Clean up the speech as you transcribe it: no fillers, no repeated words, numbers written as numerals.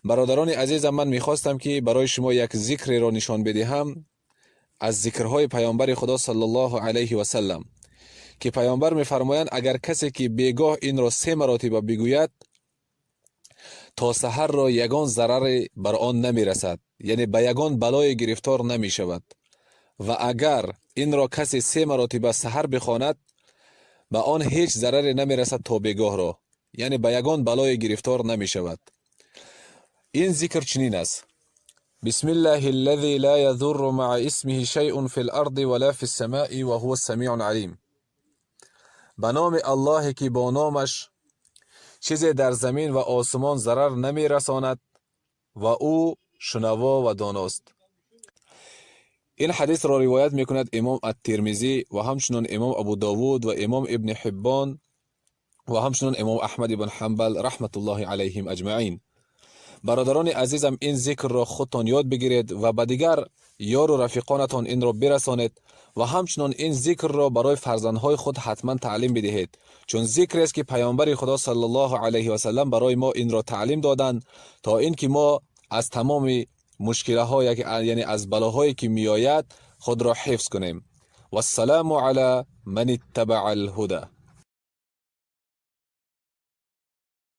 Бародарони азизам, ман мехостам, ки барои шумо як зикреро нишон бидиҳам аз зикрҳои паёмбари Худо саллаллоҳу алайҳи васаллам, ки паёмбар мефармоянд, агар касе ки бегоҳ инро се маротиба бигӯяд, то саҳарро ягон зараре бар он намерасад, яъне ба ягон балое гирифтор намешавад. Ва агар инро касе се маротиба саҳар бихонад, ба он ҳеҷ зараре намерасад то бегоҳро, яъне ба ягон балое гирифтор намешавад. Ин зикр чунин аст: бисмиллаҳи аллази ла язурру маа исмиҳи шайъун фил арди ва ла фис самаи ва ҳува ссамиъул алим. Ба номи Аллоҳе, ки бо номаш чизе дар замин ва осмон зарар намерасонад ва ӯ шунаво ва доност. Ин ҳадисро ривоят мекунад имом ат-Тирмизӣ ва ҳамчунон имом Абу Довуд ва имом Ибни Ҳиббон ва ҳамчунон имом Аҳмад ибн Ҳанбал, раҳматуллоҳи алайҳим аҷмаин. Бародарони азизам, ин зикрро худтон ёд бигиред ва ба дигар ёру рафиқонатон инро бирасонед ва ҳамчунон ин зикрро барои фарзандҳои худ ҳатман таълим бидиҳед, чун зикрест, ки паёмбари Худо саллаллоҳу алайҳи васаллам барои мо инро таълим доданд, то ин ки мо аз тамоми мушкилаҳо, яъне аз балоҳое, ки меояд, худро ҳифз кунем. Вассаламу ала ман иттабаа алҳуда.